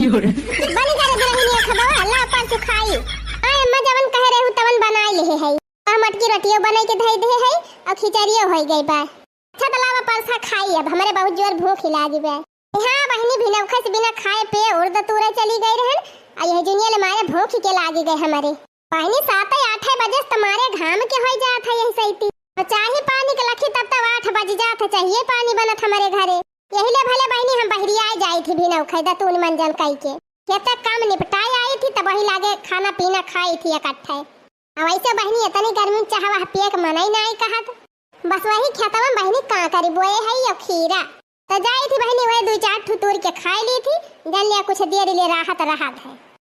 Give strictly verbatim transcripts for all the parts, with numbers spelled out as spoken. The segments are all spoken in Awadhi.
बनी करे दुलहिनिया खबवा, ला परसु खाई। हाँ अम्मा, जवन कहे रहू तवन बनाइ लेहे हई। आ मटकी रोटियो बनाइ के धइ देहे हई अउ खिचड़ियो होइ गइ बा। अच्छा त लावा परसा खाई, अब हमरे बहुत जोर भूख लागी बा। हाँ बहिनी, भिनौखस बिना खाए पिए उर्द तूरे चली गइ रहन, आ यह जुनिया ले मारे भूख के लागी गइ हमरे। बहिनी, सात आठे बजे से तुम्हारे घाम के होइ जात है यही सैती। अउ चाही पानी के लखी तब तब आठ बज जात है, चाहिए पानी बनत हमरे घरे। यही ले भले बहिनी हम बहरियाए जाई थी भिनौखे दतून मंजन कई के। खेते काम निपटाए आई थी तब वही लागे खाना पीना खाई थी इकट्ठे। अउ वैसे बहिनी इतनी गर्मी में चाहवा पिए के मनई नाई कहत। बस वही खेतवा में बहिनी कांकरी बोए हई अउ खीरा। त जाई थी बहिनी, वही दुइ चार ठू तूर के खाई ली थी, जन लिया कुछ देर ले राहत रहत है।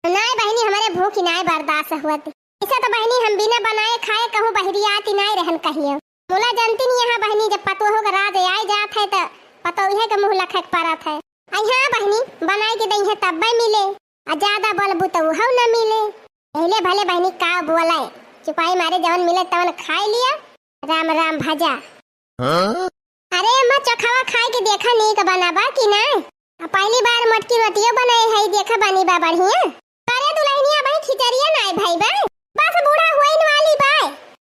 नाय बहिनी, हमरे भूख नाय बर्दाश्त हुअत। ऐसा त बहिनी हम बिना बनाए खाए कहूँ बहरियाती नाय रहन कहियो। मुला जनती नहीं यहाँ बहिनी, जब पतोहो के राज आए जात है त पतोहे के मुँह लखे के परत है। आई हाँ बहिनी, बनाए के दई है तब्बे मिले, आ ज्यादा बोलबू त उहउ न मिले। पहले भले बहिनी का बोले, चुपाई मारे जवन मिले तवन खाए लिया, राम राम भजा। हाँ? अरे अम्मा, चोखवा खाए के देखा नीक बना बा कि ना? आ पहली बार मोटकी रोटियो बनाए है, देखा बनी बा बढ़िया। अरे दुलहिनिया, अबही खिचड़िया नाय भई बा, बस बूढ़ा होइन वाली बा।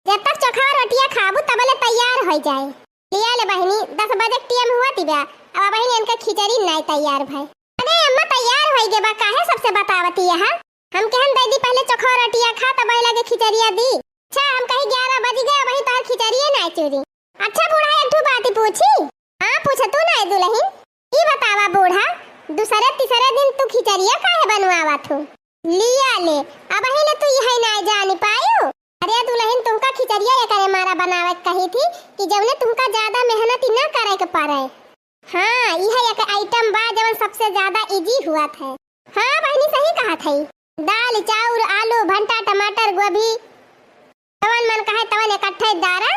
जब तक चोखवा रोटिया खाबू तबले तैयार होइ जाए। लिया ले बहिनी, दस बजे के टेम हुआ तिबा, अब बहिनी इनका खिचड़ी नाय तैयार भई। अरे अम्मा, तैयार होइ गे बा, काहे सबसे बतावती है? हम कहन दे दी पहले चोखवा रोटिया खा, तब वही लगे खिचड़िया दी। अच्छा, हम कही ग्यारह बज गए, वही तोहर खिचड़िए ना चूरी। अच्छा बूढ़ा, एक ठो बात पूछी? हाँ, पूछ तू ना दुलहिन। ई बतावा बूढ़ा, दूसरे तीसरे दिन तू खिचड़िया काहे बनवावत हो? लिया ले, अबही ले तू यही ना जानी पायू। अरे दुलहिन, तुमका खिचड़िया एकरे मारा बनावे के कही थी कि जौने तुमका ज्यादा मेहनत ही ना करे के पड़े। हाँ, यह एक item बा जवन सबसे ज्यादा easy हुआ थे। हाँ बहिनी, सही कहा थे। दाल, चाउर, आलू, भंटा, टमाटर, गोभी, जवन मन कहे तवन इकट्ठे डारा,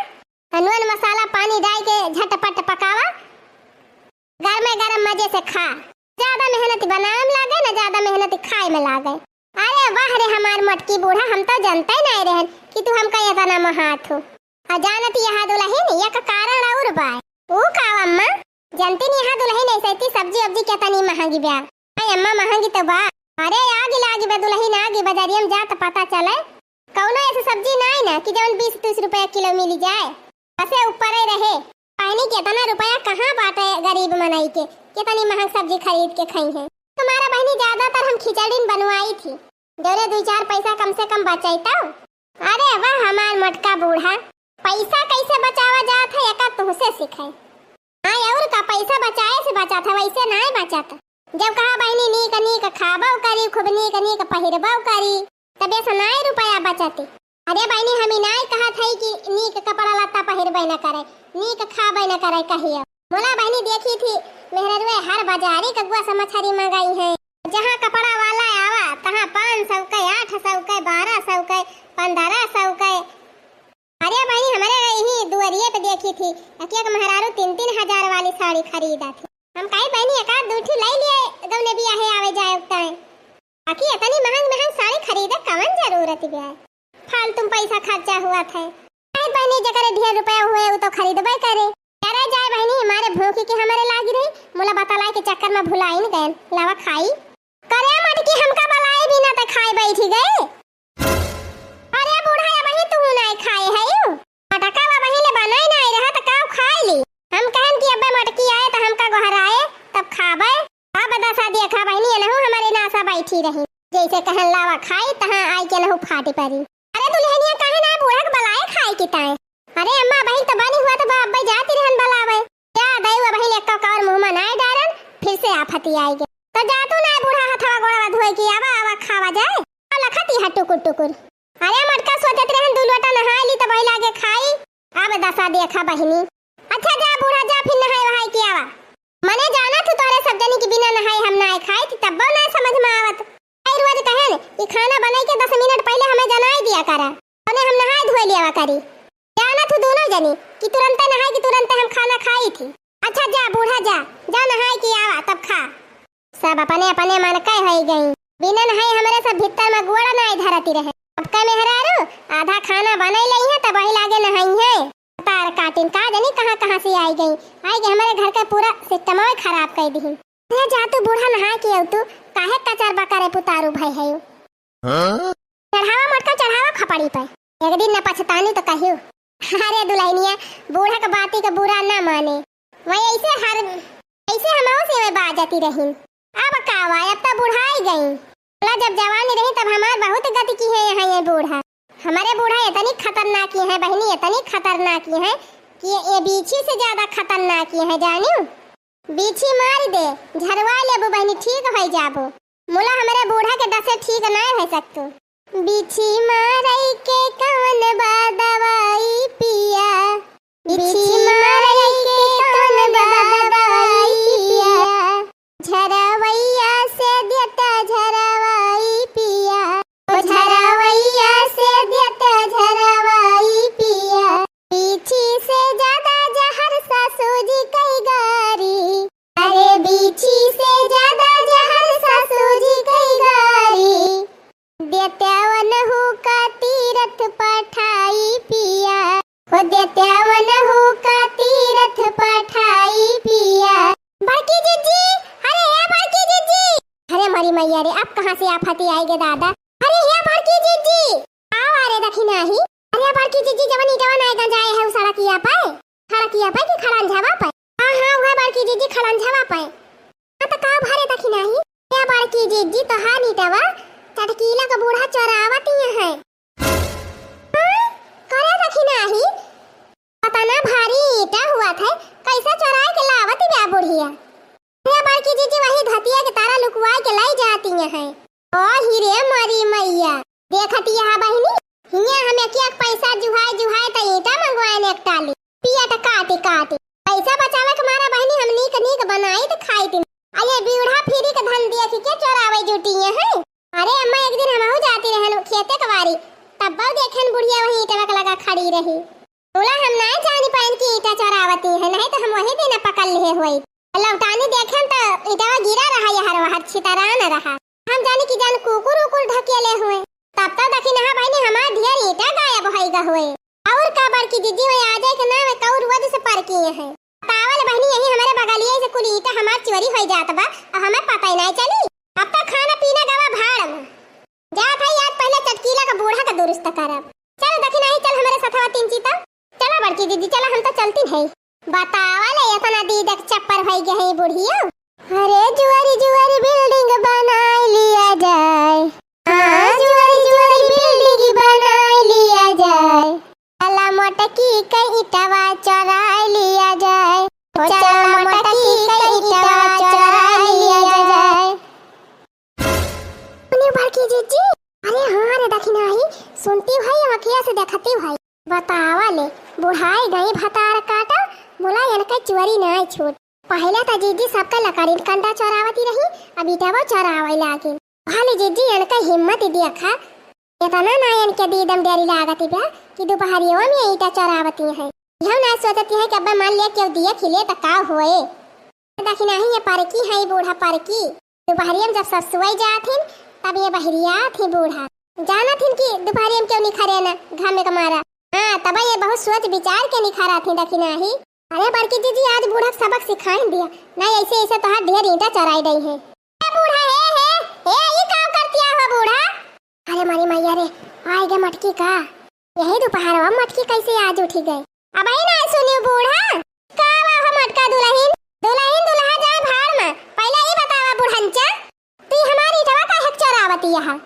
नून, मसाला, पानी डाल के झटपट पकावा, गरमे गरम मजे से खा। ज्यादा मेहनत बनावे में लागे ना, ज्यादा मेहनत खाए में लागे। अरे वाह रे हमार मोटकी बूढ़ा, हम तो जनते नहीं रहन कि तू हमका इतना महात हो। आ जानत यहाँ दुलहिन, एक कारण और बा। ऊ का अम्मा? जनती नहीं यहाँ दुलहिन, ऐसे इतनी सब्जी उब्जी कितनी महंगी बा। आई अम्मा, महंगी तो बा। अरे आगी लागी बा दुलहिन, आगी बजारिया में जा त पता चले। कौनो ऐसी सब्जी नाई ना कि जवन बीस तीस रुपया किलो मिली जाए। बसे ऊपर ही रहे। पानी कितना रुपया कहाँ बाटे गरीब मनई के, कितनी महंग सब्जी खरीद के खाई है। तुम्हारा बहिनी ज्यादातर हम खिचड़ी बनवाई थी, जौने दुइ चार पैसा कम से कम बचाई तब। अरे वाह हमार मोटका बूढ़ा, पैसा कैसे बचावा जात है, एका तुहसे सीखे। हाँ, और का, पैसा बचाए से बचत है, वैसे नाय बचत। जब कहा बहिनी नीक नीक खाबो करी, खूब नीक नीक पहिरबो करी, तबे से नाय रुपया बचती। अरे बहिनी, हम ई नाय कहत हई कि नीक कपड़ा लत्ता पहिरबे न करे, नीक खाबे न करे कहियो। मोला बहिनी देखी थी, मेहररुए हर बाजारी कगुआ से मछरी मंगाई है। जहाँ कपड़ा वाला आवा, तहाँ पाँच सौ के, आठ सौ के, बारह सौ के, पन्द्रह सौ के। अरे बहिनी, हमरे यही दुआरिये पे देखी थी, एक एक मेहरारू तीन तीन हजार वाली साड़ी खरीदा थी। हम कही बहिनी, एक आध दू ठू लाई लिए, गौने बियाहे आवे जाए उताए। बाकी इतनी महंग महंग साड़ी खरीदे कवन जरूरत बा? फालतू में पैसा खर्चा हुआ थे। अरे बहिनी, जकरे ढेर रुपया हुए, उ तो खरीदबे करे। अरे जाए बहिनी, हमारे भूखी के हमारे लागी रही, मुला बतलाए के चक्कर में भुलाइन गए। लावा खाई। करे मटकी, हमका बलाए बिना ते खाए बैठी गए। अरे बूढ़ा, अबही तू नाय खाए हयू? मटका अबही ले बनाए नाय रहा, त का खाए ली? हम कहन कि अबे मटकी आए, त हमका गोहराए, तब खाबे। अब दसा देखा बहिनी, एनहू हमारे नासा बैठी रही। जैसे कहन लावा खाई, तहाँ आई के एनहू फाटी परी। अरे दुलहिनिया, काहे ना बूढ़ा के बलाए खाए की ताए? अरे अम्मा, अबही त बनी हुआ त बा, अब्बे जाती रहन बलावे। जा दई, अबही ले एक्का कौर मुँह में नाय डारन, फिर से आफती आएगी। त जा तू ना बूढ़ा, हथवा गोड़वा धोए की आवा, आवा खावा जाए। आ लखत यहाँ टुकुर टुकुर। अरे मटका सोचत रहन दू लोटा नहाए ली त वही लागे खाई। अब दसा देखा बहिनी। अच्छा जा बूढ़ा जा, फिर नहाए वहाए के आवा। मने जाना थू तोहरे सब जनी के बिना नहाए हम नाय खाई थी, तब्बो नाय समझ में आवत। आई रोज कहन कि खाना बनाई के दस मिनट पहले हमें जनाई दिया करा, मने हम नहाए धोए लियावा करी। जाना थू दोनों जनी कि तुरंते नहाए कि तुरंते हम खाना खाई थी। अच्छा जा बूढ़ा जा, जा नहाए के आवा तब खा। सब अपने अपने मन के होई गई। बिना नहाए हमरे सब भीतर में गोड़ नाय धरती रहे। अब के मेहरारू आधा खाना बनाई लई है, तब वही लागे नहाई है। तार काटिन का जनी कहाँ कहाँ से आई गई, आई के हमरे घर के पूरा सिस्टम खराब कर दी। अरे जा तू बूढ़ा नहाए के अउ तू काहे कचर बकर पुतारू भई है। हाँ? चढ़ावा मोटका चढ़ावा खपड़ी पे, एक दिन न पछतानी तो कहियो। अरे दुलहिनिया, बूढ़ा के बाती के बुरा ना माने। वही ऐसे हर, ऐसे हमहू से में बाजती रही। अब का हुआ, अब तो बुढ़ाई गई। बोला जब जवान रही तब हमार बहुत गति की है यहाँ ये बूढ़ा। हमारे बूढ़ा इतनी खतरनाक है बहिनी, इतनी खतरनाक है कि ये, ये बीछी से ज्यादा खतरनाक है, जानियो। बीछी मार दे, झरवा लेबो बहिनी, ठीक हो जाबो। मुला हमरे बूढ़ा के डसे ठीक नाय हो सकतो। बीछी मारई के कवन बा दवाई पिया, बीछी मारई के कवन बा दवाई पिया, झरवैया से देता झरवाई पिया, ओ झरवैया से देता झरवाई पिया। बीछी से ज्यादा जहर सासू जी कई गारी, अरे बीछी से ज्यादा जहर सासू जी कई गारी। देत्यावन हो का तीरथ पठाई पिया, हो देत्यावन हो का तीरथ पठाई पिया। बड़की जिज्जी, अरे हे बड़की जिज्जी। अरे मरी मैया रे, अब कहाँ से आफती आई गे दादा। अरे हे बड़की जिज्जी, आओ अरे दखिनाही। अरे बड़की जिज्जी, जवन ईटवा नाय गंजाए है उ सड़किया पे, सड़किया पे कि खड़ंझवा पे? हाँ, हाँ, उहे बड़की जिज्जी खड़ंझवा पे। हाँ, तो का भरे दखिनाही? ए बड़की जिज्जी, तोहार ईटवा चटकीला के बूढ़ा चोरावत ही है। हाँ, करे दखिनाही, पता ना भारी ईटा हुआ था, कैसे चोराए के लावत बा बुढ़िया। ए बड़की जिज्जी, वही धतिया के तारा लुकवाए के लाई जाती है। ओ हीरे मरी मैया, देखत यहाँ बहिनी, हियाँ हम एक एक पैसा जुहाए जुहाए त ईटा मंगवाए ने एक टाली, पिया त काटे काटे। पैसा बचावे के मारा बहिनी हम नीक नीक बनाई त खाई दिन। आ ये बूढ़ा फिरी के धन देख के चोरावे जुटी हैं। अरे अम्मा, एक दिन हमहू जाती रहन खेते कवारी, तब्बो देखेन बुढ़िया वहीं ईटवा के लगा खड़ी रही। बोला हम नाय जानी पाइन कि ईटा चोरावती है, नहीं तो हम वही दिन पकड़ लिए हुए। लौटानी देखेन तो ईटवा गिरा रहा, यहर वहर छितरान रहा। हम जानी कि जान कुकुर उकुर ढकेले हुए। तब तो दखिनहा बहिनी हमार ढेर ईटा गायब होई गा हुए। और का बड़की जिज्जी, वही आ जाए के नाम है, कऊ रोज से पर किए हैं। बतावल बहिनी, यही हमारे बगलिए से कुल ईटा हमार चोरी होई जात बा, और हमें पता ही नहीं चली। अब तो खाना पीना गवा भाड़ में। जात है आज पहले चटकीला का बूढ़ा का दुरुस्त करब। चल दखिनही, चल हमरे सथवा तीन चीता। चला बड़की दीदी, चला, हम तो चलती है। बतावा ले, इतना दीदक चप्पर भई गए हैं बुढ़िया। अरे जुआरी जुआरी building बनाई लिया जाए। हाँ, जुआरी जुआरी building बनाई लिया जाए। चला मोटकी के ईटवा चोराई लिया जाए। ओ चला मोटकी के ईटवा चोराई लिया जाए। सुनियो बड़की जिज्जी, अरे हाँ रे दखिनही, सुनती भाई, आँखिया से देखती भाई। बतावा ले, बुढ़ाई गई भतार काटा, मुला इनका चोरी नाय छूट। पहले तो जिज्जी सबका लकड़ीन कंडा चोरावती रही, अब ईटवा चोरावे लागिन। भले जिज्जी इनका हिम्मत देखा, इतना ना इनके दीदम डरी लागती बा कि दोपहरियों में ईटा चोरावती हैं। यह ना सोचती है कि अब मान लिया केहू दिया खिले तो का होए। दखिनही ये परकी है, बूढ़ा परकी। दोपहरिया में जब ससुआई जात हिन, तब ये बहरिया थी बूढ़ा। जानत हिन कि दोपहरिया में केहू निखरे ना, घामे के मारा। हाँ, तब ये बहुत सोच विचार के निखरा थी दखिनही। अरे बड़की जिज्जी, आज बूढ़ा के सबक सिखाइन दिया, ना ऐसे ऐसे तोहार ढेर ईटा चोराई गई है। ए बूढ़ा, हे, हे, हे, ई का करतिया हो बूढ़ा? अरे मरी मैया रे, आए गे मटकी का? यही दोपहरवा मटकी कैसे आज उठी गए? अबही ना सुनियो बूढ़ा, का बा हो मटका दुलहिन? दुलहिन दुलहा जाए भाड़ में, पहले ई बतावा बुढ़ंचा, तू हमार ईटवा काहे के चोरावती यहाँ?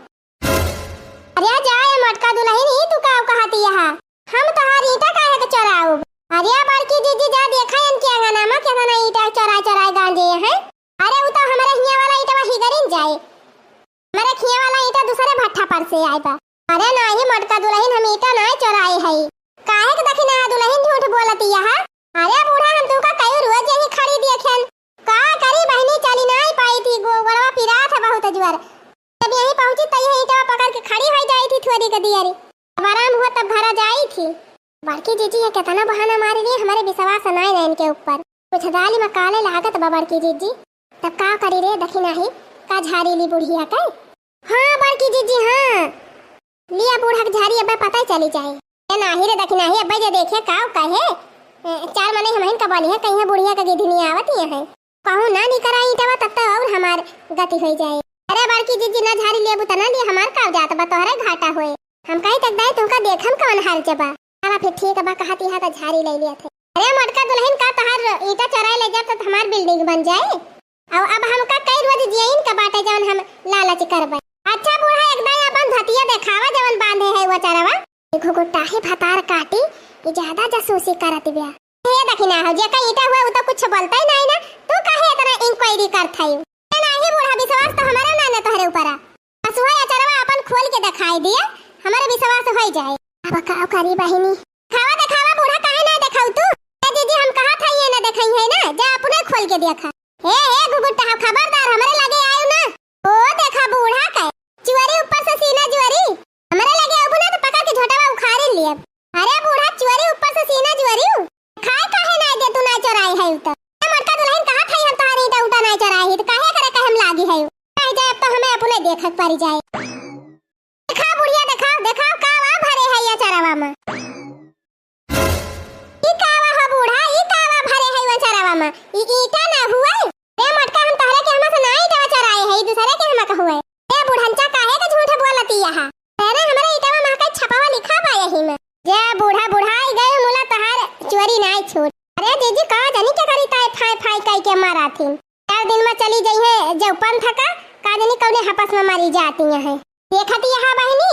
अरे जाए मटका दुलहिन, ई तू का कहती यहाँ? हम तोहार ईटा काहे के चोराउब? अरे बड़की जिज्जी, जा देखा इनके अंगना में केतना ईटा चोराए चोराए गांजे हैं। अरे उ तो हमारे हियाँ वाला ईटवा हिगरिन जाए। मरे खिया वाला ईटा दूसरे भट्ठा पर से आए बा। अरे नाही मोटका दुलहिन, हम ईटा नाही चोराए हई। काहे के दखिनहा दुलहिन झूठ बोलती यहाँ? अरे बूढ़ा, हम तुका कई रोज यही खड़ी देखेन। का करी बहिनी, चली नाही पाई थी, गो-, गोड़वा पिरात है बहुत जोर। जब यहीं पहुँची त यह ईटवा पकड़ के खड़ी हो जाई थी थोड़ी के दियरी। अब आराम हुआ तब घरा जाई थी। बड़की जीजी ये केतना बहाना मारी रे, हमरे विश्वास नाय रहे इनके ऊपर। कुछ दाल में काले लागत बा बड़की जीजी। तब का करी रे दखिनही, का झारी ली बुढ़िया के? हाँ बड़की जीजी हाँ, लिया बूढ़ा के झारी अब्बे पता ही चली जाए। ए नाही रे दखिनही, अब्बे जे देखे का कहे, ए, चार मने हमहिन का बोली है, कहीं बुढ़िया के गिधनी आवत ही है। कहूँ ना निकरा ईंटवा, तब तो और हमार गति होइ जाए। अरे बड़की जीजी, ना झारी लेबू त ना लिए, हमार का जात बा, तोहरे घाटा होए। हम कही तक दाई तुमका देखम कवन हाल जबा। अब फिर ठीक बा, कहत यहाँ त झारी ले लिया थे। अरे मोटका दुल्हन, का तोहार ईंटा चोराए ले जाब त हमार बिल्डिंग बन जाए? अब, अब हमका कई रोज जियइन का बाटे जवन हम लालच करबे। अच्छा बूढ़ा, एकदम अपन धतिया देखावा जवन बांधे है वो चरवा। देखो गोटाही भतार काटी, ये ज्यादा जासूसी करत बिया। हे दखिना हो, जेका ईंटा हुआ वो तो कुछ बोलता ही नहीं ना, तू काहे इतना इंक्वायरी करत है? ए नाही बूढ़ा, विश्वास तो हमारा ना ना तोहरे ऊपर। असुहा अचरवा अपन खोल के दिखाई दिया, हमारे विश्वास हो जाए। अब का करी बहिनी? खावा देखावा बूढ़ा, काहे ना देखाऊ तू? ए दीदी, हम कहा था ये ना देखाई है ना, जा अपने खोल के देखा। हे, हे घुघुट्टा, खबरदार हमरे लगे आयु ना। ओ देखा बूढ़ा के चुअरी ऊपर से सीना जुअरी। हमरे लगे आयु ना तो पकड़ के झोटावा उखाड़ी लिए। अरे बूढ़ा चुअरी ऊपर से सीना जुअरी। खाए काहे ना दे तू ना चोराई है तो। ए मोटका दुल्हन कहा था हम तोहार ईंटा उटा ना चोराई है तो काहे करे कहे हम लागी है। रह जाए अब तो हमें अपने देखक पड़ जाए। देखा बुढ़िया, देखा, देखा का वा भरे है ये चरवा में। ई का वा हो बूढ़ा, ई का वा भरे है वो चरवा में? ई ईंटा ना हुए? रे मोटका, हम तोहरे के हमा से ना ईंटवा चोराए है, ई दूसरे के हमा का हुए। ए बुढ़नचा, काहे के झूठ बोलती यहाँ? अरे हमरे ईंटवा में का छपवा लिखा बा यही में। जे बूढ़ा बुढ़ाई गए मुला तोहार चोरी नाई छूट। अरे जीजी, का जानी के करी ताए फाई फाई कई के मारा थी। चार दिन में चली जइहे जौपन थका, का जानी कौने हपस में मरी जाती हैं। देखत यहाँ बहिनी,